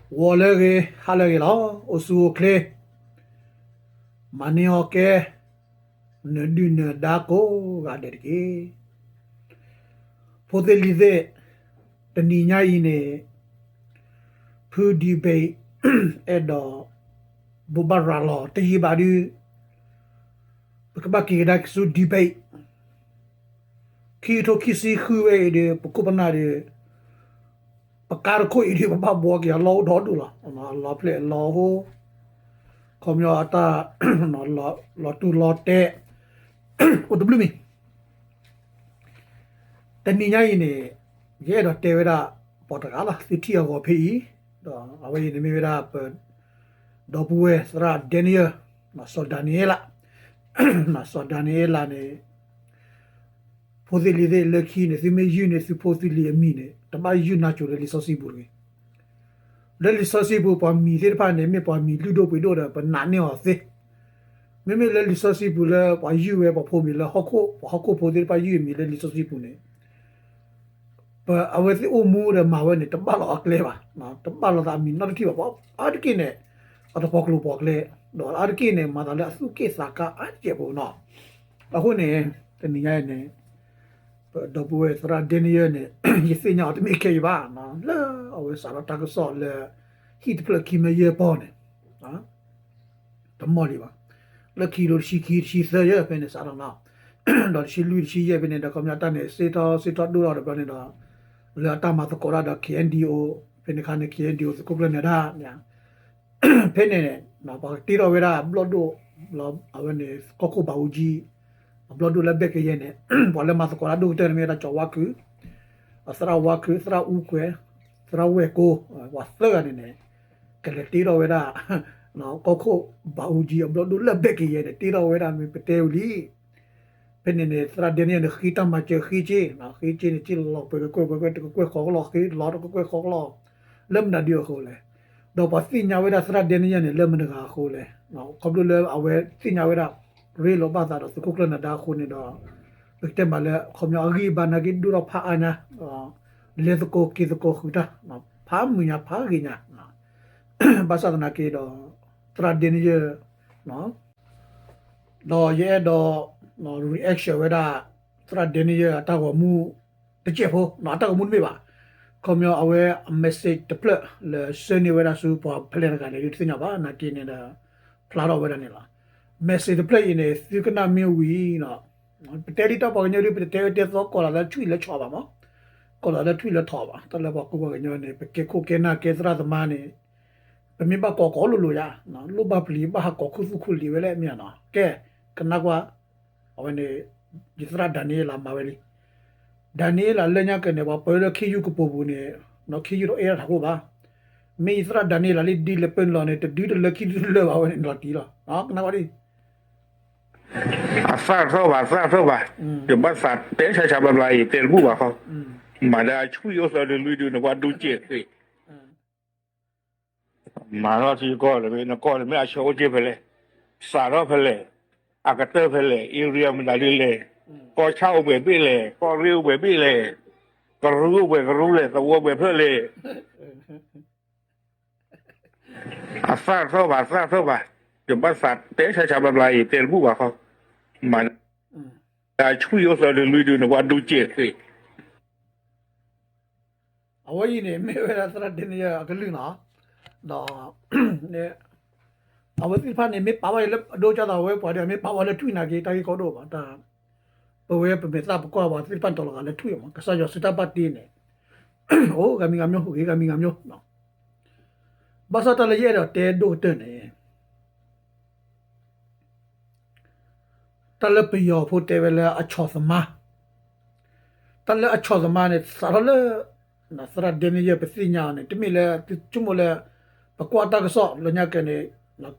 ဂီၤလၢအဂ့ၤ ဟါလၢအဂ့ၤလီၤ. အိၣ်ဆူၣ်အိၣ်ချ့ မၤန့ၢ်အီၣ်ကဲ နဒုၣ်နဒါကိးဂၤဒဲးတက့ၢ်. ဖိသ့ၣ်လံၤသ့ၣ် တနံၤညါအံၤန့ၣ် ဖု debate အဲၣ်ဒိး ဘိးဘၣ်ရၤလီၤတယံာ်ဘၣ်ဒုး ပကဘၣ်က့ၤကဒါက့ၤဆူ debate ခံကထိခံဆံဃုဝဲအံၤဒီး ပခိၣ်ပနၢ်ဒီး ပကါတခိၣ်အံၤဒီး ပဘၣ်ဘှီက့ၤအလီၢ်အိၣ်ဒီဒူၣ်လီၤ. လီၤဖျဲၣ်လီၤဟိ ခီပညီအတၢ် လီၤတူၢ်လီၤတဲ အိၣ်တဘျုးမံၤ တနံၤညါအံၤန့ၣ် ယအဲၣ်ဒိးတဲဝဲဒၣ် ပှၤတဂၤလီၤ သုထံၣ်အဂီၤဖဲအံၤ ဒီးအဝဲအံၤန့ၣ်မ့ၢ်ဝဲဒၣ်ပ ဒီပုၢ်ဝဲၢ်သရၣ် Daniel စီၤဒၤနံးယ့လး စီၤဒၤနံးယ့လးန့ၣ် ဖိသ့ၣ်လံၤသ့ၣ်လၢခံန့ၣ် သုမ့ၢ်ယုၢ်န့ၢ်သုဖိသုလံၤအမံၤန့ၣ် တဘၣ်ယုၢ်နၤစိၤလၢလံာ်စီဆှံပူၤတဂ့ၤ. လၢလံာ်စီဆှံပူၤ ပှၤမံၤသ့ၣ်တဖၣ်န့ၣ် မ့ၢ်ပှၤမံၤလုၢ်ဒိၣ်ပှ့ၤဒိၣ်ဒီး ပနာ်န့ၢ်အီၤသ့. မ့မ့ၢ်လၢလံာ်စီဆှံပူၤလၢပှၤယုၢ်ဝဲပှၤဖိမံၤလၢဟီၣ်ခိၣ် ပှၤဟီၣ်ခိၣ်ဖိသ့ၣ်တဖၣ်ယုၢ်အမံၤလၢလံာ်စီဆှံပူၤန့ၣ် ပအဝဲသ့ၣ်အိၣ်မူဒီးမၤဝဲန့ၣ် တဘၣ်လီၤအကျဲဘၣ်, တဘၣ်လီၤသးအမံၤနီတထံၣ်ဘၣ်. အါတက့ၢ်န့ၣ် အတပှီၤကျိၤပှီၤကျဲ, ဒီးအါတက့ၢ်န့ၣ် မၤသးလၢအသူၣ်က့ၣ်သးကါအါတက့ၢ်ဖိနီၤ. အဃိန့ၣ် တနံၤညါအံၤန့ၣ် ပဒီပုၢ်ဝဲၢ်သရၣ် Daniel န့ၣ် ယသ့ၣ်ညါအီၤတမ့ၢ်ခဲအံၤဘၣ်, လၢအဝဲစးထီၣ်တၢ်ကစီၣ်လၢ ဟံၣ်တဖျၢၣ်ခံမၢယဲၢ်ပီၢ်န့ၣ် တမီၢ်လံဘၣ်. လၢခံကထိတဆံခံ တဆံသၢယဲၢ်ဖဲန့ၣ်စးထီၣ်နီၤ, ဒီးတဆံလွံၢ်တဆံယဲၢ်ဖဲန့ၣ်ဒီး ခီပညီတၢ်န့ၣ် စ့ထီၣ်စ့ထီၣ်ဒိၣ်ထီၣ်ဒီးဘျီန့ၣ်ဒီး လၢအတၢ်မၤသကိးတၢ်ဒီး K N D O ဖဲန့ၣ်အခါန့ၣ် K N D O သုးခိၣ်ကျၢၢ်နၢၤဒါ ဖဲန့ၣ်န့ၣ် ပှၤကတ့ထီၣ်ဝဲဒၣ်ဘျီၣ်ဒိၣ် အဝဲန့ၣ် ကီၢ်ခိၣ်ဘးအူကၠံ အဘျီၣ်ဒိၣ်လၢဘဲၣ်ကယဲၢ်န့ၣ် ပှၤလၢမၤသကိးတၢ်ဒိၣ်ကတၢၢ်န့ၣ်မ့ၢ်ဝဲဒၣ်ကၠီၤဝါခုၣ်, သရၣ်ဝါခုၣ်, သရၣ်အူကွဲၤ, သရၣ်ဝဲၢ်ကိ ပှၤသၢဂၤန့ၣ်န့ၣ် ကလဲၤတ့ထီၣ်ဝဲဒၣ် ကီၢ်ခိၣ်ဘးအူကၠံအဘျီၣ်ဒိၣ်လၢဘဲၣ်ကယဲၢ်န့ၣ် တ့ထီၣ်ဝဲဒၣ်မ့ၢ်ပတဲဝံၤလံ. ဖဲန့ၣ်န့ၣ် သရၣ် Daniel န့ၣ် ဃ့တၢ်မၤစၢၤဃ့က့, ဃ့က့န့ၣ် က့လီၤပှဲၤကကွဲၢ်ပှဲၤကကွဲၢ် တကကွဲၢ်ဃီကလီၢ် ဃ့လီၤတကကွဲၢ်ဃီကလီၢ် လၢမနုၤဒ်အဃိလဲၣ်. ဒီးပှၤသ့ၣ်ညါဝဲဒၣ်သရၣ် Daniel န့ၣ် လၢမတၤတဂၤအဃိလဲၣ်. ခီဖျိလၢအဝဲသ့ၣ်ညါဝဲဒၣ် ရ့လိာ်ဘၣ်သးဒီးသုးခိၣ်ကျၢၢ်နၢၤဒါအဃိန့ၣ်ဒီး ပကတဲမးလၢ ခီပညီအဂံၢ်အဘါနာ်က့ဒိၣ်ထီၣ်ဖးအါညါ, လဲၤသကိးက့ၤသကိးဃုာ်တၢ် ဖးမုာ်ညါဖးဂ့ၤညါ ဘၣ်ဆၣ်သနာ်က့ဒီး သရၣ် Daniel ဒီးယအဲၣ်ဒိး reaction ဝဲဒၣ် သရၣ် Daniel အတၢ်ဂီၤမူ တစဲးဖိ, အတၢ်ဂီၤမူတမ့ၢ်ဘၣ်. ခီပညီအဝဲအ message တဖျၢၣ်လၢဆှၢန့ၢ်ဝဲဒၣ်ဆူပှၤဖဲလဲၣ်တဂၤန့ၣ် ဒုးတသ့ၣ်ညါဘၣ်, နာ်က့န့ၣ်ဒီး ဖျါထီၣ်ဝဲဒၣ်န့ၣ်လီၤ. message တဖျၢၣ်အံၤန့ၣ် သုကနၣ်မ့ၢ်ဝံၤ ပတဲဒ်တၢ်ပှၤကညီဒ် ပတတဲဝဲတဲသီကိးလီၤလၢထွံၣ်လၢဆီဘၣ်မး, ကိးလီၤလၢထွံၣ်လၢဆီဘၣ်. တၢ်လၢပှၤကူပှၤကညီန့ၣ် ပကဲခိၣ်ကဲနၢ်ကဲသရၣ်သမါန့ၣ် ပမ့ၢ်ဘၣ်ကိးကိးလိၤလိၤယါ, လိၣ်ဘၣ်ပျံၤဘၣ်ဟးကိးခူသူၣ်ခူလံာ်ဝဲလဲၣ်မ့ၢ်နီၤ. ကဲ ကနၣ်ကွၢ် အဝဲန့ၣ် ယသရၣ် Daniel မၤဝဲလံ. Daniel လၢညါက့ၤန့ၣ် ပှၤပၢလၢခ့ယုၢ်ကပိာ်ပူၤန့ၣ် ခ့ယုၢ်တအိၣ်အဲၣ်တၢ်ထးခိၣ်ဘၣ်. မ့ၢ်ယသရၣ် Daniel လံ ဒ်လဲၣ်ပၢနုာ်လီၤန့ၣ် တဒုတလၢခံဒုတလၢဘၣ်ဝဲန့ၣ် နလီၤတံၢ်လီၤ. ကနၣ်ကွၢ်ဒ် အသၣ်ထီၣ်ဘၣ် သၣ်ထီၣ်ဘၣ်, ယဘၣ်သးတဲဆါဆါဘျါဘျါအံၤ တဲတဘူၣ်ဘၣ်ဃီ, မၤဒၣ်ဆှံၣ်အိၣ်သၢဒုလွံၢ်ဒုန့ၣ် ပှၤဒူကဲးဃ့ မၤထီၣ်ထံကီၢ်လၢနကီၢ်န့ၣ် မ့ၢ်အဆၢအိၣ်က့ဖဲလဲၣ်, စးထီၣ်ဖဲလဲၣ်, အကတၢၢ်ဖဲလဲၣ်, area မတၤဒ်လဲၣ်, ကီၢ်ဆၣ်အိၣ်ပှဲၤဘ့ၣ်လဲၣ်, ကီၢ်ရ့ၣ်အိၣ်ပှဲၤဘ့ၣ်လဲၣ်, ကရူၢ်အိၣ်ပှဲၤကရူၢ်လဲၣ်, သဝီပှဲၤဖျၢၣ်လဲၣ် အသၣ်ထီၣ်ဘၣ် သၣ်ထီၣ်ဘၣ်, ယဘၣ်သးတဲဆါဆါဘျါဘျါအံၤ တဲတဘူၣ်ဘၣ်ဃီ, မၤဒၣ်ဆှံၣ်အိၣ်သၢဒုလွံၢ်ဒုန့ၣ် ပှၤဒူကဲးဃ့ အဝဲအံၤန့ၣ် မ့ၢ်ဝဲဒၣ်သရၣ် Daniel အကလုၢ်နီၤ, ဒီး အဝဲသ့ၣ်တဖၣ်န့ၣ် မ့ၢ်ပာ်ဝဲလၢအဒိကၢ်သးဝဲပှၤဒီး မ့ၢ်ပာ်ဝဲလၢထွံၣ်နာ်က့ တၢ်ဂ့ၢ်ကီဒိၣ်ဘၣ်, တၢ် ပဝဲပမဲာ်သၣ်ပကွၢ်ပှၤသ့ၣ်တဖၣ်တီၤလီၤဂာ်လၢထွံၣ်မး ကစၢ်ယွၤစုတၢ်ဘၣ်တ့န့ၣ် အိၣ်ဂၤမံၤဂၤမျိုး ဂ့ၤဂၤမံၤဂၤမျိုး, ဘၣ်ဆၣ်တၢ်လၢယအဲၣ်ဒိးတဲဒိၣ်ကတၢၢ်န့ၣ် တၢ်လၢပယီၤဖိတဲဝဲလၢအဆီၣ်သမါ, တၢ်လၢအဆီၣ်သမါန့ၣ် စးထီၣ်လၢ သရၣ် Daniel ပသ့ၣ်ညါအီၤန့ၣ် တမ့ၢ်လၢသုဆိကမိၣ်လၢ ပကွၢ်တၢ်ကစီၣ်လၢညါက့ၤန့ၣ်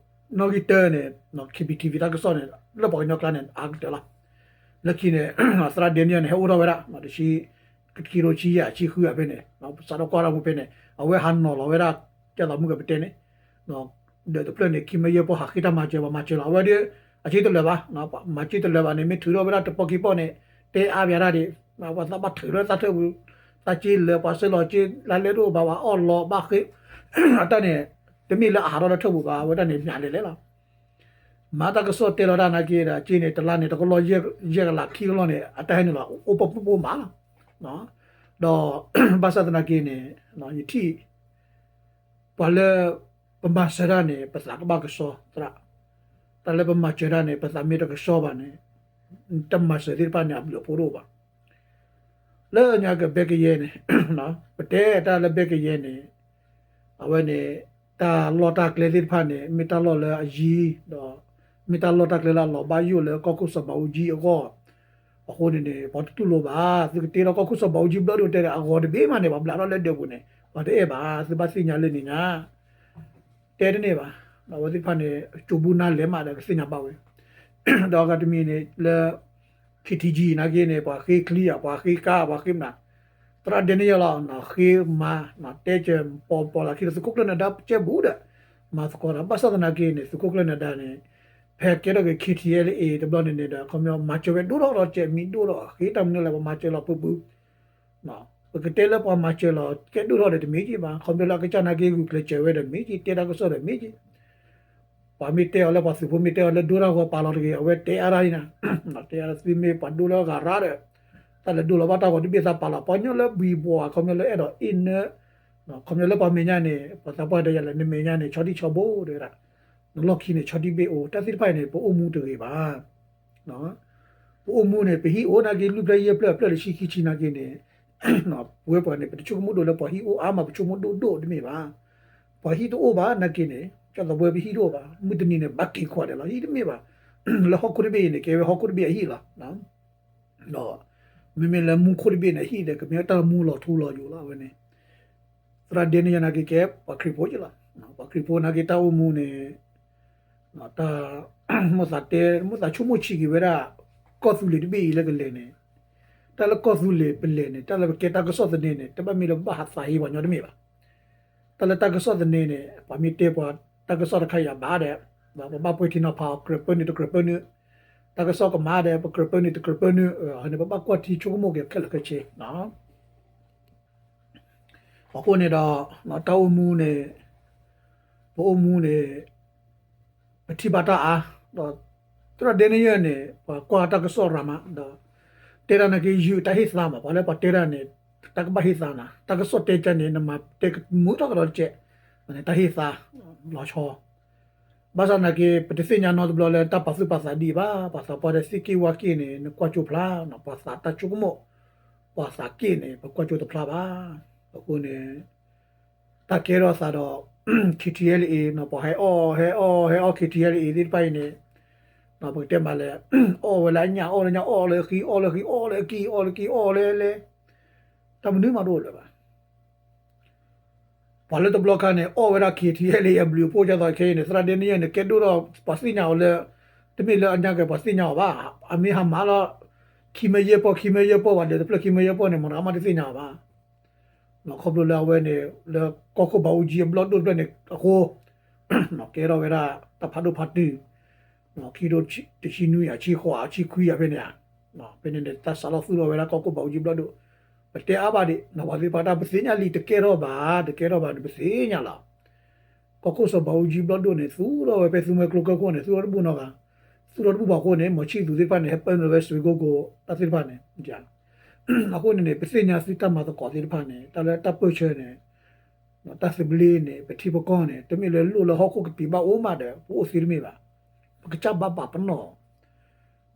နီၣ်ဂံၢ်တၢန့ၣ် K B T V တၢ်ကစီၣ်န့ၣ် လၢပှၤကညီကျါန့ၣ် အါကတၢၢ်လီၤ. လၢခံန့ၣ် သရၣ် Daniel န့ၣ် ဟဲအိၣ်ထီၣ်ဝဲဒၣ် တဆံ ခံကထိဆံယဲၢ် ဆံဃုအဖဲန့ၣ် စးထီၣ်ကွၢ်တၢ်မူဖဲန့ၣ် အဝဲဟးနီၤလီၤဝဲဒၣ် ကၢ်သးမုၢ်ကပတဲန့ၣ် ဒီးတဖျၢၣ်န့ၣ် ခံမၢယဲၢ်ပီၢ်ဟးဃ့တၢ်မၤစၢၤ ပှၤမၤစၢၤလီၤ အဝဲဒၣ် အစ့တလၢာ်ဘၣ်, မၤစၢၤတလၢာ်ဘၣ်န့ၣ် မ့ၢ်ထုးထီၣ်ဝဲဒၣ်တပီၢ်ခံပီၢ်န့ၣ် တဲအါဘၣ်ဒၣ်ဒံး ပှၤသးဘၣ်ထုးထီၣ်သးထၢၣ်ပူၤ တၢ်က့လၢပှၤဆဲးလီၤက့ လါလဲတအိၣ်ဘၣ် ပှၤအီၣ်လီၤဘၣ်ဃ့ အတၢ်န့ၣ် တမ့ၢ်လၢအဟးထီၣ်လၢထၢၣ်ပူၤဘၣ် အဝဲတၢ်န့ၣ် မၠးလဲၤလဲၤလီၤ. မၤတၢ်ကစီၣ်တဲလီၤတၢ်နာ်က့ဒီး က့န့ၣ် တလါန့ၣ် တကလီၢ် ယဲၢ်ကလးခံကလီၢ်န့ၣ် အတၢ်ဟဲနုာ်လီၤ အိၣ်ပိာ်ပိာ်မးလီၤ. ဒီး ဘၣ်ဆၣ်သနာ်က့န့ၣ် ယထံၣ် ပှၤလၢ ပမၤစၢၤတၢ်န့ၣ် ပသးကဘၣ်ကဆှီသရၣ်, တၢ်လၢပမၤစၢၤတၢ်န့ၣ် ပသးမ့ၢ်တကဆှီဘၣ်န့ၣ် တၢ်မၤစၢၤသ့ၣ်တဖၣ်န့ၣ် အဘျုးအဖှိၣ်တအိၣ်ဘၣ်. လၢညါကဘဲကယဲန့ၣ် ပတဲတၢ်လၢဘဲကယဲန့ၣ် အဝဲန့ၣ် တၢ်လီၢ်တၢ်ကျဲသ့ၣ်တဖၣ်န့ၣ် မ့ၢ်တၢ်လီၢ်လၢအယံၤ ဒီး မ့ၢ်တၢ်လီၢ်တၢ်ကျဲလၢအလီၤဘၣ်ယိၣ်လၢကီၢ်ခိၣ်စီၤဘးအူကၠံအဂီၢ်, အဃိန့ၣ်န့ၣ် ပှၤတတူၢ်လိာ်ဘၣ် သုကတ့ထီၣ်ကီၢ်ခိၣ်စီၤဘးအူကၠံဘျီၣ်ဒိၣ်တဲဒီး အဂီၤတဘ့ၣ်မးန့ၣ် ပှၤဘျးထီၣ်လၢဒၢးပူၤန့ၣ် ပှၤတအဲၣ်ဘၣ် သုဘၣ်သ့ၣ်ညါလၢန့ၣ်ညါ တဲတန့ၢ်ဘၣ်. အဝဲသ့ၣ်တဖၣ်န့ၣ် ကၠိဘူးနါလဲၤမးဒီးကသ့ၣ်ညါဘၣ်ဝဲ ဒီးအဂၤတမံၤန့ၣ် လၢ ခ့ထံကံ နာ်က့န့ၣ် ပှၤဃ့ချံဧါ ပှၤဃ့ကါ ပှၤဃ့မနုၤ သရၣ်ဒဲန့ၣ်ယဲလီၤ ဃ့မၤ တဲကၢၤ ပီၤပီၤလၢခံဒီး သုးခိၣ်ကျၢၢ်နၢၤဒါကဲဘူးဒီး မၤသကိးဒီး ဘၣ်ဆၣ်သနာ်က့န့ၣ် သုးခိၣ်ကျၢၢ်နၢၤဒါန့ၣ် ဖဲကဲထီၣ်က့ၤ ခ့ထံအဲလ်အ့ တဘျီန့ၣ်န့ၣ်ဒီး ခီပညီမၤစၢၤဝဲဒိၣ်ထီၣ်ဒီး ကဲမံၤဒိၣ်ဒီး ဃ့တၢ်မနုၤလဲၣ် ပှၤမၤစၢၤလီၤပှၤပှၤ ပကတဲလၢပှၤမၤစၢၤလီၤ ကဲဒိၣ်ထီၣ်ဒီးတမ့ၢ်က့ဘၣ် ခီပညီလၢအကစၢ်နာ်က့ ဂုာ်ကျဲးစၢးဝဲဒီးမ့ၢ်က့ တဲတၢ်ကစီၣ်ဒီးမ့ၢ်က့ ပှၤမ့ၢ်တဲအီၤလၢ ပှၤသုးဖိမ့ၢ်တဲအီၤလၢ ဒိတၢ်ဂီၤပာ်လီၤတဂ့ၤ အဝဲတဲအါဒၣ်အံၤနၤ, တဲအါဒၣ်သုမ့ၢ်ပှၤဒိလၢဂၤရၣ်ဒီး တၢ်လဲၤဒိလီၤဘၣ်တၢ်ဂီၤတဘ့ၣ်သးပာ်လီၤ ပှၤကညီလၢဘှံးဘှီး ခီပညီလၢအဲၣ်ဒိးအ့ၣ်နၢ ခီပညီလၢပှၤမဲာ်ညါန့ၣ် ပှၤသးပှၢ်တဲယၤလဲၣ် နမဲာ်ညါန့ၣ် ဆီဒံၣ်ဆီဘိဒၣ် နလီၢ်ခံန့ၣ် ဆီဒံၣ်ဘ့ၣ်အိၣ် တၢ်သ့ၣ်တဖၣ်အံၤန့ၣ် ပအိၣ်မူတဂ့ၤဘၣ် ပအိၣ်မူန့ၣ် ပဟံၣ်အိၣ်နာ်က့ လွံၢ်ဖျၢၣ်ယဲၢ်ဖျၢၣ် အဖျၢၣ်တဆံခံဆံနာ်က့န့ၣ် ပဝဲပှၤန့ၣ် ပတဆိကမိၣ်ဒိၣ်လၢပှၤဟံၣ်အိၣ်အါမး ပဆိကမိၣ်ဒိၣ်ဒိၣ်တမ့ၢ်ဘၣ်. ပှၤဟံၣ်တအိၣ်ဘၣ်နာ်က့န့ၣ် ကၢ်သးပဝဲပဟံၣ်တအိၣ်ဘၣ် မုၢ်တနံၤန့ၣ် ဘၣ်က့ၤကွၢ်ဒဲးလီၤ ဟံၣ်တမ့ၢ်ဘၣ်. လၢဟီၣ်ခိၣ်တဘ့ၣ်အံၤန့ၣ် ကဲဝဲဟီၣ်ခိၣ်တဘ့ၣ်အဟံၣ်လီၤ. ဒီး မ့မ့ၢ်လၢမူခိၣ်တဘ့ၣ်န့ၣ် အဟံၣ်ဒီး ကမ့ၢ်တၢ်မူလီၤထူလီၤယိာ်လီၤ အဝဲန့ၣ် သရၣ်ဒဲန့ၣ်ယနာ်က့ကဲ ပှၤခရံာ်ဖိက့လီၤ. ပှၤခရံာ်ဖိနာ်က့တၢ်အိၣ်မူန့ၣ် တၢ် မိၣ်သးတဲ မိၣ်သးဆိကမိၣ်ဆံးက့ၤဝဲဒၣ် ကီၢ်သူလ့ၤတဘ့ၣ်အံၤလၢကလဲၤန့ၣ် တၢ်လၢကီၢ်သူလ့ၤပလဲၤန့ၣ် တၢ်လၢပကဲတၢ်ကစီၣ်သန့န့ၣ် တဘၣ်မ့ၢ်လၢပဘၣ်ဟးသးဟ့ပှၤညီတမ့ၢ်ဘၣ်. တၢ်လၢတၢ်ကစီၣ်သန့န့ၣ် ပှၤမ့ၢ်တဲပှၤတၢ်ကစီၣ်တခါအံၤအဘၣ်ဒီး ပဘၣ်ပှဲၤထံနီၤဖးအီၤ ကြၢးပၢနုာ်တကြၢးပၢနုာ် တၢ်ကစီၣ်ကမၤဒီး ပကြၢးပၢနုာ်တကြၢးပၢနုာ် န့ၣ် ပဘၣ်ကွၢ်ထံဆိကမိၣ်က့ၤခဲလၢာ်ခဲဆ့ အဃိန့ၣ်ဒီး တၢ်အိၣ်မူန့ၣ် ပအိၣ်မူန့ၣ် ပထံၣ်ဘၣ်တၢ်အါ ဒီး သရၣ်ဒဲန့ၣ်ယဲန့ၣ် ပှၤကွၢ်တၢ်ကစီၣ်ရၤမး ဒီး တဲတၢ်နာ်က့ယုၢ်တၢ်ဟ့ၣ်သါမး ပှၤလၢပှၤတဲတၢ်န့ၣ် တၢ်ကဘၣ်ဟ့ၣ်သါနၤ တၢ်ကစီၣ်တဲကၢန့ၣ် နမၤတဲကမုာ်ထီၣ်ကဒီးတကဲ တၢ်ဟ့ၣ်သါ လီၤဆီ ဘၣ်ဆၣ်သနာ်က့ ပတသ့ၣ်ညါနီတဘျီလၢတၢ်ပာ်သူၣ်ပာ်သးဒ်အံၤဘၣ် ပှၤသးပှၢ်ဒီးသ့ၣ်က့ၣ်ဝါက့ၣ်န့ၣ် နကွၢ်ကၠိဖျါ ပှၤသးတၢ်ဆိကမိၣ် ပှၤသးက့ၣ်န့ၣ် ပကွၢ်ကၠိတဖျါဘၣ်. အဃိန့ၣ် တၢ်ကဲထီၣ်သးဒီး ခ့ထံအဲလ်အ့ ပှၤဟဲအီၣ် ဟဲအီၣ် ဟဲအီၣ် ခ့ထံအဲလ်အ့ သ့ၣ်တဖၣ်အံၤန့ၣ် ပကတဲမးလဲၣ် အီၣ်ဝဲလၢအညၣ် အီၣ်လၢညၣ် အီၣ်လၢဃံ အီၣ်လၢဃံ အီၣ်လၢအကံၢ် အီၣ်လၢကံၢ် အီၣ်လၢလဲၣ် တၢ်မနုၤမးတအိၣ်လၢၤဘၣ်. ပှၤလၢတဘျီခါန့ၣ် အီၣ်ဝဲဒၣ် ခ့ထံအဲလ်အ့ အဘျုးအဖှိၣ်ဒ်သိးခဲအံၤန့ၣ် သရၣ်ဒဲန့ၣ်ယဲန့ၣ် ကဲဒိၣ်ထီၣ် ပှၤသ့ၣ်ညါအီၤလၢ တမ့ၢ်လၢအညါကဲ ပှၤသ့ၣ်ညါအီၤဘၣ်. အမ့ၢ်ဟးမၤလီၤ ခံမၢယဲၢ်ပီၢ် ခံမၢယဲၢ်ပီၢ် ပှၤဒဲးတဖျၢၣ်ခံမၢယဲၢ်ပီၢ်န့ၣ် မတၤမးတသ့ၣ်ညါအီၤဘၣ်. ခီဖျိလၢအဝဲန့ၣ် လၢကီၢ်ခိၣ်ဘးအူကၠံအဘျီၣ်ဒိၣ်တဖျၢၣ်န့ၣ်အဃိ ကဲထီၣ်ဝဲဒၣ်တၢ်ဖးဒိၣ်ဖးတုၤ ခံဒိၣ်တဆံနွံ အဆံဃိး အဆံခွံ အဖဲန့ၣ်ဧါ. ဖဲန့ၣ်န့ၣ် တၢ်စးထီၣ်သူၣ်ထီၣ်ဝဲဒၣ်ကီၢ်ခိၣ်ဘးအူကၠံဘျီၣ်ဒိၣ် ပတဲအါဘၣ်ဒံး ပှၤသ့ၣ်တဖၣ်တၢ်ပသ့ၣ်ညါလံ တကဲထီၣ်ဘၣ် တကဲထီၣ်ဘၣ်န့ၣ် ပသ့ၣ်ညါလီၤ. ကီၢ်ခိၣ်စီၤဘးအူကၠံဘျီၣ်ဒိၣ်န့ၣ် သူၣ်ထီၣ်ဝဲဖဲသူမွဲကျိကၢၢ်ခိၣ်န့ၣ် သူၣ်ထီၣ်တဘူၣ်နီတဂၤ သူၣ်ထီၣ်တဘူၣ်ဘၣ်အဃိန့ၣ် မီၤဆံၣ်သူးသ့ၣ်တဖၣ်န့ၣ် ဟဲပၢနုာ်လီၤဝဲ စွ့ကိကိး တၢ်သ့ၣ်တဖၣ်န့ၣ် အဃိန့ၣ်န့ၣ် ပသ့ၣ်ညါသုတၢ်မၤသကိးသ့ၣ်တဖၣ်န့ၣ် တၢ်လၢတၢ်ပၢၢ်ဆၢန့ၣ် တၢ်သဘျ့န့ၣ် ပထံပကီၢ်န့ၣ် တမ့ၢ်လၢလိၣ်လၢဟီၣ်ခိၣ်ကပံာ်ဘၣ်အိၣ်မးဒီး ပအိၣ်သ့တမ့ၢ်ဘၣ်. ပကစၢ်ဘၣ်ပာ်ပနီၣ်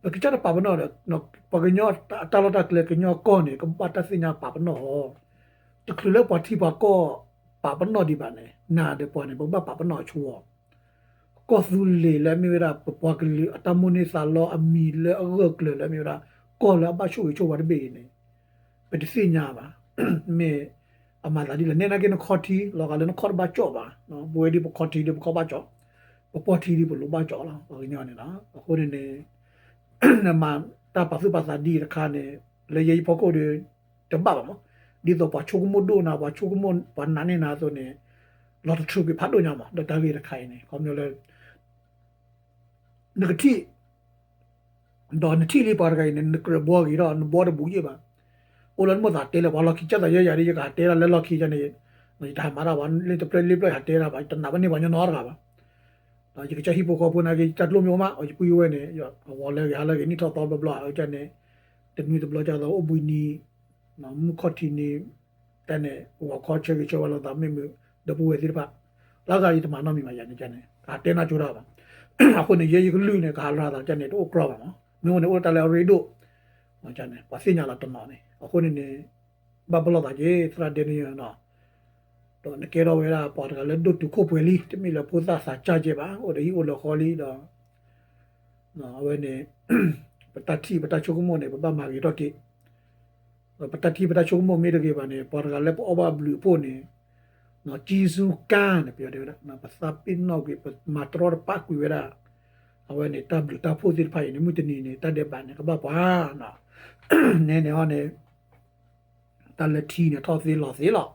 ပကစၢ်တပာ်ပနီၣ်ဒီး ပှၤကညီအတၢ်လီၢ်တၢ်ကျဲ ကညီကီၢ်န့ၣ် ကဘၣ်တၢ်သ့ၣ်ညါပာ်ပနီၣ်အီၤ တချုးလၢပှၤထံပှၤကီၢ်ပာ်ပနီၣ်ဒံးဘၣ်န့ၣ် နၤဒီးပှၤန့ၣ် ပကဘၣ်ပာ်ပနီၣ်အဆိအီၤ ကီၢ်သူလ့ၤလၢအမ့ၢ်ဝဲဒၣ် ပပှၤကလုာ်အတၢ်မိၣ်န့ၢ်သးလီအမံၤလၢအဂၢၢ်ကျၢၤလၢအမ့ၢ်ဝဲဒၣ် ကီၢ်လၢအဘၣ်ဆိၣ်ဂ့ၤဆိၣ်ဝါတဘ့ၣ်အံၤန့ၣ် ပတသ့ၣ်ညါဘၣ်. မ့ၢ်အမၤသးဒ်လဲၣ် နဲနာ်က့နခီၣ်ထံ လီၤဂာ်လၢနခီၣ်တဘၣ်ကၠီၣ်ဘၣ်, ပဝဲဒ်ပခီၣ်ထံဒ်ပခီၣ်ဘၣ်ကၠီၣ်, ပပီၢ်ထံဒ်ပလိၤဘၣ်ကၠီၣ်လီၤ ပှၤကညီန့ၣ်လီၤ. အဃိန့ၣ်န့ၣ် နမၤတၢ်ပာ်သူၣ်ပာ်သးဒ်တခါန့ၣ် လၢယဲယဖီခိၣ်ဒီး တဘၣ်ဘၣ်မး, ဒ်သိးပှၤဆိကမိၣ်ဒိၣ်နၤ ပှၤဆိကမိၣ်ပှၤနာ်န့ၢ်နၤအသိးန့ၣ် လီၤတထြူးက့ၤဖးဒိၣ်ညါမး ဒီးတၢ်ဂ့ၢ်တခါအံၤန့ၣ် ခီပညီလၢ နကထံၣ် ဒီးနထံၣ်လံပှၤတဂၤအံၤန့ၣ် နကြၢးဘှီဂ့ၤထီၣ် နဘှီတဘူးယ့ၢ်ဘၣ်. အိၣ်လၢနမိၢ်သးတဲလၢပှၤလီၢ်ခံကစၢ်သးယဲယၤဒီး ယကဟးတဲဒၣ်လၢလီၢ်ခံန့ၣ်, ယတဟးမၤတၢ်ဘၣ် လၢတဖျၢၣ်လ့ဖျၢၣ်ဟးတဲဒၣ်ဘၣ် ယတနာ်ဘၣ်န့ၢ်ပှၤညီနီတဂၤဘၣ်. ဒီးယကစၢ်ဟံၣ်ဖိဃီဖိနာ်က့ ယတၢ်ကျိၣ်မ့ၢ်အိၣ်မး ယပုၢ်ယဝဲၢ်န့ၣ် အဝီၤလၢဂ့ၤဟါလၢဂ့ၤ နံၣ်ထီၣ်သီဘျီဘျီ အဝဲန့ၣ် တနွံတဘျီကသိးအိၣ်ဘှံးနံၤ မုၢ်ခီၣ်ထံးနံၤ တၢ်န့ၣ် ဂီၤခီဆၢဂ့ၤဆၢဝါလိာ်သး မ့မ့ၢ် ဒီပုၢ်ဝဲၢ်သ့ၣ်တဖၣ် လၢဂၤယတမၤနီတမံၤဘၣ်ယၤန့ၣ်န့ၣ် ကဟးတဲနၢ်ကၠိတၢ်ဘၣ်. အဃိန့ၣ် ယဲယကလုၢ်န့ၣ် ကဟးလီၤသးန့ၣ် တအိၣ်ကြီဘၣ်မး မ့ၢ်အိၣ်န့ၣ် အိၣ်တၢ်လၢအရ့ဒိၣ် ပှၤသ့ၣ်ညါလီၤတနီၤန့ၣ် အဃိန့ၣ်န့ၣ် ဘၣ်ပလီၢ်သးက့ၤ သရၣ်ဒဲန့ၣ်ယၤနီၤ ဒီးနကဲထီၣ်ဝဲဒၣ်ပှၤတဂၤလၢဒိၣ်တုာ်ခိၣ်ပှဲၤလံ တမ့ၢ်လၢဖိသၣ်သးစၢ်ကဲဘၣ် အိၣ်ဒီးဟံၣ်အိၣ်လၢဃီလံဒီး အဝဲန့ၣ် ပတၢ်ထံၣ်ပတၢ်ဆိကမိၣ်န့ၣ် ပဘၣ်မၤဂ့ၤထီၣ်က့ၤ ပတၢ်ထံၣ်ပတၢ်ဆိကမိၣ်မ့ၢ်တဂ့ၤဘၣ်န့ၣ် ပှၤတဂၤလၢပအီၣ်ဘၣ်ဘျုးအဖှိၣ်န့ၣ် ကံစူကါန့ၣ် ပယီၤတဲဝဲဒၣ် ပသးပ့ၤနီၣ်ကွံာ် ပမၤတရီတပါကွံာ်ဝဲဒၣ် အဝဲန့ၣ်တၢ်ဘျုးတၢ်ဖှိၣ်သ့ၣ်တဖၣ်အံၤန့ၣ် မုၢ်တနံၤန့ၣ် တၢ်ဒဲးဘးန့ၣ် ကဘၣ်ပှၤ နဲန့ၣ်ဟီန့ၣ် တၢ်လၢထံန့ၣ် ထီၣ်သ့လီၤသ့လီၤ.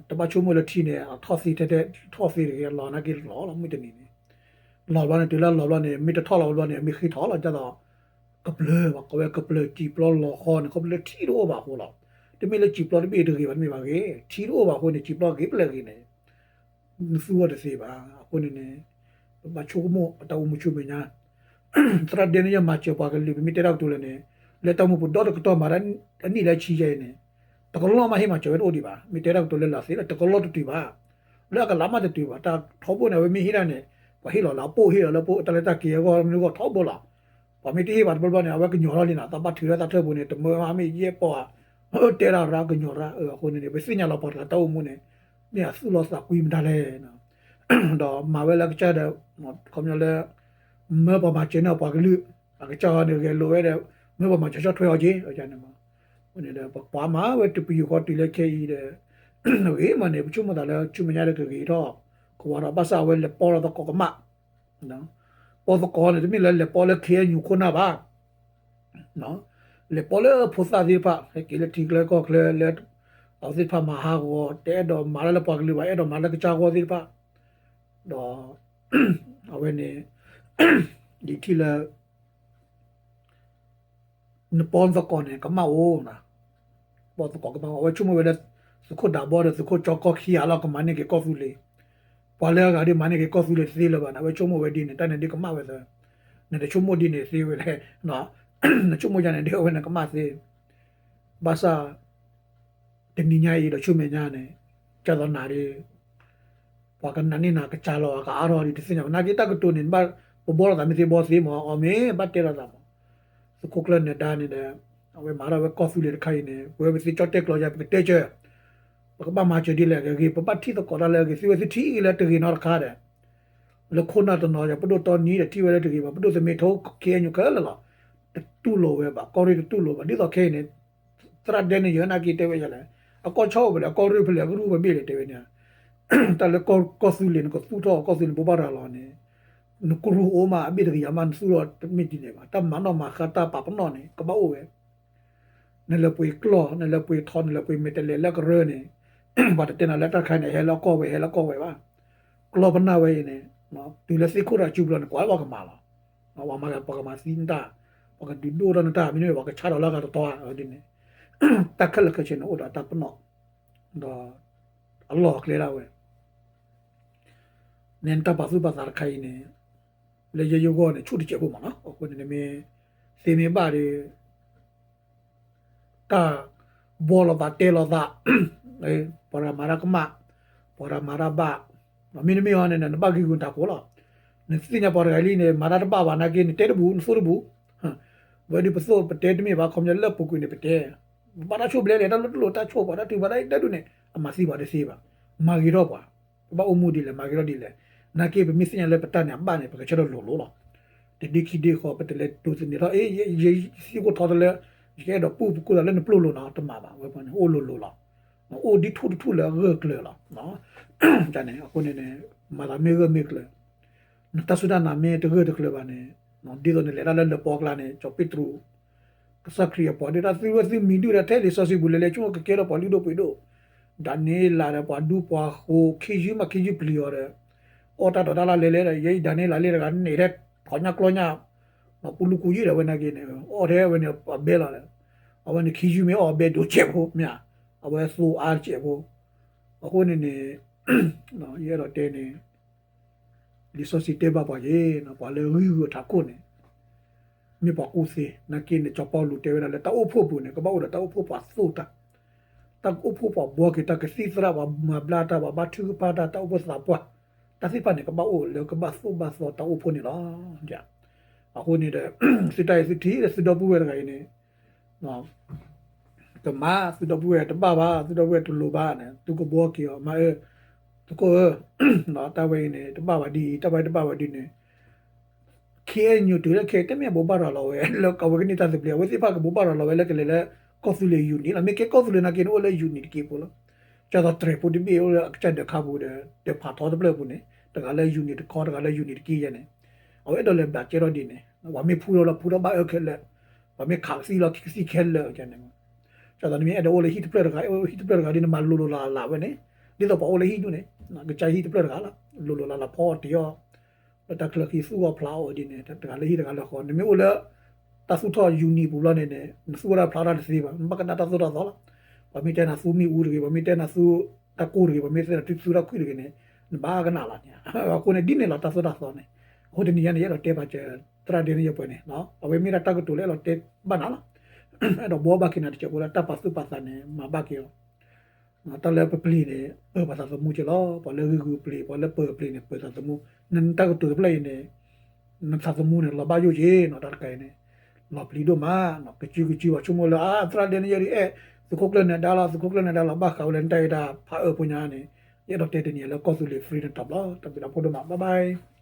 တဘၣ်ဆိကမိၣ်လၢထံန့ၣ် အထီၣ်သ့ထဲထဲ ထီၣ်သ့တဂ့ၤ အလီၤနာ်က့လီၤလီၤ မုၢ်တနံၤန့ၣ် လီၤဘျီန့ၣ် တုၤလၢလီၤဘျီန့ၣ် မ့ၢ်တထီၣ်လီၤဘျီန့ၣ် မ့ၢ်ဃ့ထီၣ်လီၤ ဒ်သိး ကပျၢၤဘၣ် ကိးဝဲကပျၢၤစံာ်ပျီလီၤဃီန့ၣ် ခီဖျိလၢထံတအိၣ်ဘၣ်အဃိလီၤ. တမ့ၢ်လၢစံာ်ပျီတဘ့ၣ်တဂ့ၤဘၣ် တမ့ၢ်ဘၣ်ဂ့ၤ ထံတအိၣ်ဘၣ်အဃိန့ၣ် စံာ်ပျီဂ့ၤပျၢၤဂ့ၤန့ၣ် နသူအီၤတသ့ဘၣ်. အဃိန့ၣ်န့ၣ် ပဘၣ်ဆိကမိၣ်ပတၢ်အိၣ်မူဆူမဲာ်ညါ သရၣ်ဒဲန့ၣ်ယဲမၤစၢၤပှၤကလုာ် ပမ့ၢ်တဲတၢ်ကတိၤလၢန့ၣ် လၢတၢ်မူပူၤဒီတကတီၢ်မၤဒၣ်အနံၣ်လၢဆံယဲအံၤန့ၣ် တကလီၢ်မးဟ့ၣ်မၤစၢၤဝဲတအိၣ်ဒံးဘၣ်. မ့ၢ်တဲတၢ်ကတိၤလၢလၢသ့လၢ တကလီၢ်တတုၤဘၣ်. လၢအကလးမးတတုၤဘၣ်. တၢ်ထီဘိန့ၣ် အဝဲမ့ၢ်ဟ့ၣ်ဒၣ်န့ၣ် ပှၤဟ့ၣ်လီၤလၢအပိၢ်ဟ့ၣ်လီၤလၢပိၢ်တၢ်လၢတၢ်က့ၤအဂီၢ်မ့ၢ်ဂီၢ်ထီဘိလီၤ. ပှၤမ့ၢ်တဟ့ၣ်ဘၣ်တဘျီဘျီန့ၣ် အဝဲကညီၤထီၣ်လံနီၤ သးဘၣ်ထုးလၢသးထၢၣ်ပူၤန့ၣ် တမၢမးမ့ၢ်ယဲၢ်ပီၢ်ဧါ တဲဒၣ်ရၣ်ကညီၤရၣ် အဃိန့ၣ်န့ၣ် ပသ့ၣ်ညါလီၤပှၤတဂၤတၢ်အိၣ်မူန့ၣ် မ့ၢ်အသူၣ်လီၤသးကွံမတၤလဲၣ် ဒီးမၤဝဲလၢအကစၢ်ဒီး ခီပညီလၢ မၢပှၤမၤစၢၤန့ၢ်အပှၤကလုာ် အကစၢ်အီၤန့ၣ်ဂဲၤလိာ်ဝဲဒီး မၢပှၤမၤစၢၤဆီၣ်ထွဲအီၤက့ၤ အဃိန့ၣ်ဒီး ပကွၢ်မၤဝဲတပယူာ်ဃီတုၤလၢခဲအံၤဒီး ဂ့ၤမးန့ၣ် ပဆိကမိၣ်သးလၢဆူမဲာ်ညါဒီးကဂ့ၤထီၣ် ကဝီၤဒီးဘၣ်ဆၣ်အဝဲလဲၤပီလီၤသကိးကမၣ် ပီသကိးန့ၣ် တမ့ၢ်လၢလဲၤပီလၢ ခ့ၣ်အဲၣ်ယူၣ် ခိၣ်နၢ်ဘၣ် လဲၤပီလၢဖိသၣ်သ့ၣ်တဖၣ် ဟဲက့ၤလၢထံကျါကီၢ်ကျါလၢ အဝဲသ့ၣ်တဖၣ်မၤဟးဂီၤ တအဲၣ်ဒိးမၤတၢ်လၢပှၤကလုာ်ဘၣ် အဲၣ်ဒိးမၤလၢကစၢ်ဂီၢ်သ့ၣ်တဖၣ် ဒီး အဝဲန့ၣ် ယထံၣ်လၢ နပီနသကိးန့ၣ် ကမၣ်အိၣ်, ပီသကိးကမၣ်အိၣ် အဝဲဆိကမိၣ်ဝဲလၢ သုးခိၣ်ဒးဘီဒီးသုးခိၣ်ကၠီကီၢ်ခံဂၤလီၤ ကမၤန့ၢ်က့ၤကီၢ်သူလ့ၤ, ပှၤလၢအဂၤဒ်မၤန့ၢ်က့ၤကီၢ်သူလ့ၤတသ့လၢၤဘၣ်န့ၣ် အဝဲဆိကမိၣ်ဝဲဒ်န့ၣ် တၢ်န့ၣ်ဒ်ကမၣ်ဝဲသၢ, နတဆိကမိၣ်ဒ်န့ၣ်သ့ဝဲလဲၣ်, နဆိကမိၣ်ယါန့ၣ် ဒ်အဝဲန့ၣ်ကမၣ်သ့, ဘၣ်ဆၣ် တနံၤညါအံၤဒီးဆူမဲာ်ညါန့ၣ် ကၢ်သီနၤဒ် ပှၤကနာ်န့ၢ်နၤကစၢ်လီၤ ကအါထီၣ်ဒ်တသ့ၣ်ညါဘၣ် နာ်က့တၢ်ကတိၤန့ၣ် ပဘှီလိာ်သးမ့ၢ်သ့ဘှီသ့မး အီၤမ့ၢ်ဘၣ်တဲလိာ်သးမး, သုးခိၣ်ကျၢၢ်နၢၤဒါန့ၣ်ဒီး အဝဲမၤထီၣ်ဝဲကီၢ်သူလ့ၤတခါအံၤန့ၣ် ပဝဲပသ့ကၠီၣ်တဲၣ်ကျီယၤ ပကတဲကၢၤ, ပကဘၣ်မၤစၢၤဒ်လဲၣ်ဂ့ၤဂ့ၤ ပဘၣ်ထံၣ်သကိးတၢ်လၢအဂ့ၤ သုဝဲသုထံၣ်ဂ့ၤလၢတဂ့ၤနီတခါဒီး လၢခိၣ်နၢ်တနီၤယၤ ပဒိၣ်တီနံၤဒီးထံၣ်ဝဲလၢတဂ့ၤဘၣ် ပဒိၣ်သမ့ၢ်ထိ ခ့ၣ်အဲၣ်ယူၣ် ခဲလၢာ်လီၤ, တတူၢ်လိာ်ဝဲဘၣ် ကီၢ်ရ့ၣ်တတူၢ်လိာ်ဘၣ် ဒ်သိးခဲအံၤန့ၣ် သရၣ်ဒဲန့ၣ် ယနာ်က့တဲဝဲယၤလဲၣ်, အကီၢ်ဆီအိၣ်ဖဲလဲၣ် အကီၢ်ရ့ၣ်ဖဲလဲၣ် အကရူၢ်ဖဲဘ့ၣ်လဲၣ် တဲဝဲန့ၣ်, တၢ်လၢကီၢ်သူလ့ၤ နကသူၣ်ထီၣ်ကီၢ်သူလ့ၤ နဘိးဘၣ်ရၤလီၤန့ၣ်, နကရူၢ်အိၣ်မး အဘ့ၣ်တဂ့ၤယၤမး နသူၣ်ထီၣ်တမ့ၢ်ဒ်န့ၣ်ဘၣ် တၢ်မၤနီၣ်မၤဃါတၢ်ပာ်ပနီၣ်န့ၣ် ကဘၣ်အိၣ်ဝဲ နလဲၤပှ့ၤကျီၢ် နလဲၤပှ့ၤထီ နလဲၤပှ့ၤမဲာ်တဲးလဲးလၢကရၢန့ၣ်, ပှၤတတဲနၤလၢတၢ်တခါန့ၣ် ဟဲလၢကီၢ်ဝဲ ဟဲလၢကီၢ်ဝဲဘၣ်, ကျီၢ်ပနၢ်ဝဲအံၤန့ၣ်, တုၤလၢသ့ၣ်ခိၣ်တၢ်စုပူၤလီၤန့ၣ် ကွၢ်လၢပှၤကမၤလီၤ, ပှၤမၤပှၤကမၤသံနတၢ်, ပှၤကဒုးဒိၣ်ထီၣ်နတၢ် မ့တမ့ၢ်ပှၤကဆါထီၣ်လၢအဂၤတတီၤဧါဒ်န့ၣ်, တၢ်ခဲလၢာ်ခဲဆ့န့ၣ် အိၣ်ဒီးတၢ်ပနီၣ်, ဒီး အလီၢ်အကျဲဒၣ်ဝဲ နတၢ်ပာ်သူၣ်ပာ်သးတခါအံၤန့ၣ်, လၢယဲယဂီၢ်န့ၣ် ဆူၣ်တစဲးဖိမးနီၤ အဃိန့ၣ် နမ့ၢ်သ့မ့ၢ်ဘၣ်ဒီး တၢ်ဘှီလိာ်သးတဲလိာ်သး, ပှၤတဂၤမၤတၢ်ကမၣ်, ပှၤတဂၤမၤတၢ်ဘၣ်, မ့တမ့ၢ်အီၤန့ၣ် နဘၣ်ဂံၢ်ဂူာ်တၢ်ကိးလီၤ, နသ့ၣ်ညါပှၤတဂၤလံန့ၣ် မၤတၢ်တဘၣ်ဘၣ်နာ်က့ နတဲတဘူး နသိတဘူး, ဝဲဒ်ပသိၣ်ပတဲတမ့ၢ်ဘၣ် ခီပညီလၢပူၤကွံာ်န့ၣ်ပတဲ, ပဘၣ်တၢ်ဆိၣ်ဘျဲလဲၣ် တၢ်လိၣ်တလိၣ်တၢ်ဆိၣ်ပှၤတၢ်ထုးပှၤတၢ်အံၤတၢ်ဒူၣ်န့ၣ် အမၤသံပှၤတသ့ဘၣ်, မၤဂ့ၤထီၣ်ပှၤ, ပဘၣ်အိၣ်မူဒ်လဲၣ် မၤဂ့ၤထီၣ်ဒ်လဲၣ်, နာ်က့ပမ့ၢ်သ့ၣ်ညါလၢပတၢ်န့ၣ်အဘၣ်န့ၣ် ပကဆၢထၢၣ်လိၤလိၤလီၤ, တဒ့ခံဒ့ဃီ ပတလဲၤတိၤသန့ၤထီၣ် အ့ ယသံကွၢ်ထီတလၢ ယကအဲၣ်ဒိးပူၣ်ပကူၣ်သးလၢနပျိၢ်လိၤနီၤ တမၤဘၣ် ဝဲပှၤန့ၣ် အိၣ်လိၤလိၤလီၤ, အိၣ်ဒ်ထူၣ်တထူၣ်လၢအဂၢၢ်ကျၢၤလီၤ, န့ၣ် အဃိန့ၣ်န့ၣ် မၤသးမ့ၢ်ဂၢၢ်မ့ၢ်ကျၢၤ နတၢ်စူၢ်တၢ်နာ်မ့ၢ်တဂၢၢ်တကျၢၤဘၣ်န့ၣ်, ဒ်သိးနလဲၤတၢ်လၢလပီကျါန့ၣ် ကၠီၤပ့းတရူး ကစၢ်ခရံာ်အပှၤဒ်တၢ်သုဝဲသုမံၤဒုၣ်ဒီးထဲလံာ်စီဆှံပူၤလဲၤလဲၤဆိကမိၣ်ကကဲထီၣ်ပှၤလုၢ်ဒိၣ်ပှ့ၤဒိၣ်, ဒၤနံးယ့လးဒီးပှၤဒူပှၤဃိၤ ခံယုၢ်မးခံယုၢ်ပျံၤအီၤဒီး အီၣ်တၢ်ဒိးတၢ်လၢလဲၤလဲၤဒီး ယဲအံၤဒၤနံးယ့လးလံတဂၤန့ၣ်ထဲ ထီၣ်ညၣ်ကျီညၣ် ပူၤလူၤကူၤယုၢ်ဒီးဝဲနာ်က့န့ၣ် အီၣ်ထဲဝဲန့ၣ်အဘဲလီၤဒီး အဝဲန့ၣ် ခံယုၢ်မ့ၢ်အီၣ်ဘဲဒိးစဲးဖိ မ့ၢ်ဧါ, အဝဲသိအါတစဲးဖိ, အဃိန့ၣ်န့ၣ် ယအဲၣ်ဒိးတဲန့ၣ် လံာ်စီဆှံတဲဘၣ်ပှၤက့ၤ ပှၤလၢဂံၢ်ဂုာ်အထးခိၣ်န့ၣ် မ့ၢ်ပှၤကူၣ်သ့, နာ်က့န့ၣ် စီၤပီလူးတဲဝဲဒၣ်လၢတၢ်အိၣ်ဖှိၣ်ပူၤန့ၣ် ကဘၣ်အိၣ်ဒီးတၢ်အိၣ်ဖှိၣ်ပှၤသိၣ်တၢ်, တၢ်အိၣ်ဖှိၣ်ပှၤဘှီက့ၤတၢ် ကသံၣ်သရၣ် ပှၤမၤဘျါတၢ် ပှၤဘၣ်ထုကဖၣ်တၢ် တၢ်အိၣ်ဖှိၣ်သးပှၢ်, တၢ်သ့ၣ်တဖၣ်န့ၣ် ကဘၣ်အိၣ်လၢကဘၣ်သိၣ်ဘၣ်သီတၢ်အိၣ်ဖှိၣ်န့ၣ်လီၤ. အဃိန့ၣ်ဒီး သုတၢ်အံၤသုထံၣ်ဒီးသုဒီပုၢ်ဝဲၢ်တဂၤအံၤန့ၣ် ကမၤ သုဒီပုၢ်ဝဲၢ်တဘၣ်ဘၣ် သုဒီပုၢ်ဝဲၢ်တလိၤဘၣ်န့ၣ် သုကဘှီက့ၤအီၤ မၤအၢ သုးခိၣ်ဧၢ, တၢ်ဝဲအံၤန့ၣ် တဘၣ်ဘၣ်ဒ်အံၤ တၢ်ဝဲတဘၣ်ဘၣ်ဒ်န့ၣ် ခ့အညိတုၤလၢခဲ တမ့ၢ်ဘိးဘၣ်ရၤလီၤဝဲ လၢကဝဲကန့ၢ်တၢ်သဘျ့ အဝဲသ့ၣ်တဖၣ်ကဘိးဘၣ်ရၤလီၤဝဲလၢကလဲၤလၢ ကီၢ်သူလ့ၤ unit လီၤ. မ့ၢ်ကဲကီၢ်သူလ့ၤနာ်က့န့ၣ် အိၣ်လၢ unit တက့ၢ်ဖိလီၤ. ကၢ်သိးတြဲၤဖိတဘ့ၣ်အိၣ်လၢအကစၢ်ဒၢးခါပူၤဒီး ဒၢးဖးထီတဖျၢၣ်အပူၤန့ၣ် တဂၤလၢ unit တခီ တဂၤလၢ unit တက့ၢ်ယဲန့ၣ် အဝဲအဲၣ်ဒိးလဲၤဘျးကဲထီၣ်ဒ်န့ၣ် ပှၤမ့ၢ်ဖှူထီၣ်လီၤ ဖှူထီၣ်ဘၣ်အၢခဲလၢာ် ပှၤမ့ၢ်ခးကသံၣ်လီၤ ကသံၣ်ခဲလၢာ်န့ၣ် ကၢ်သိးနမ့ၢ်အဲၣ်ဒိးအိၣ်လၢဟံၣ်တဖျၢၣ်တဂၤ ဟံၣ်တဖျၢၣ်တဂၤဒ်နမၤလိၤလိၤလးလးဝဲန့ၣ် ဒ်သိးပှၤအိၣ်လၢဟံၣ်ဒူၣ်န့ၣ် ကစၢ်ဟံၣ်တဖျၢၣ်တဂၤလီၤ လိၤလိၤလးလးဖီအီၤတ့ၤအီၤ လၢတၢ်ချၢဃံသူၣ်အီၣ်ဖျးအီၣ်ဒ်န့ၣ် တဂၤလၢဟံၣ်တဂၤလၢဃီ နမ့ၢ်အိၣ်လၢ တၢ်သူၣ်ထီၣ် unit ပူၤလီၤန့ၣ်န့ၣ် နသူၣ်ဝဲဒၣ်ဖျါတၢ်တသ့ဘၣ် နဘၣ်ကနၣ်တၢ်သိၣ်တၢ်သီလီၤ. ပှၤမ့ၢ်တဲနၤသူမ့ၣ်အူတဂ့ၤ ပှၤမ့ၢ်တဲနၤသူတၢ်ကိၢ်တဂ့ၤ ပှၤမ့ၢ်တဲနၤသူသူတၢ်ခွံၣ်တဂ့ၤန့ၣ် နဘၣ်ကနၣ်လီၤန့ၣ် အဃိန့ၣ်ဒ်န့ၣ်လီၤတၢ်သိၣ်တၢ်သီန့ၣ် အဃိတနံၤညါန့ၣ် ယအဲၣ်ဒိးတဲဘၣ်စၢၤ သရၣ်ဒဲန့ၣ်ယပှဲၤန့ၣ် အဝဲမ့ၢ်ဒၣ်တၢ်ကတိၤလၢအဲၣ်ဒိးတဲဘၣ်နၤလီၤ. အဲၣ်ဒိးဘှီဘၣ်က့ၤနၤတစဲးဖိလၢတၢ်ပာ်သူၣ်ပာ်သးန့ၣ် မၤဘၣ်က့ၤအီၤ တၢ်လၢပပျ့ၤန့ၣ် ပၢၤပှၤသးသမူက့လီၤ. ပှၤလၢဂံၢ်ဂုာ်ပျ့ၤ ပှၤလၢပၢၤပျ့ၤန့ၣ် ပၢၤသးသမူ နတၢ်ကတိၤတဖျၢၣ်အံၤန့ၣ် နသးသမူန့ၣ် လီၤဘၣ်ယိၣ်က့ၤနီၤ တၢ်တခါအံၤန့ၣ် လီၤပျံၤဒိၣ်မး ကစုကစုပှၤဆိကမိၣ်လၢ အါ သရၣ်ဒဲန့ၣ်ယဲဒ်အဲၣ် သုးခိၣ်ကျၢၢ်နၢၤဒါလီၤ သုးခိၣ်ကျၢၢ်နၢၤဒါလီၤ ဘၣ်ဃးဝဲလၢနတၢ်အ့ၣ်တၢ်ဖးအၢဖိညါန့ၣ် ယအဲၣ်ဒိးတဲတနံၤလၢကီၢ်သူလ့ၤ free န့ၣ်တဘျီ တၢ်ဘျုးဒိၣ်မး bye bye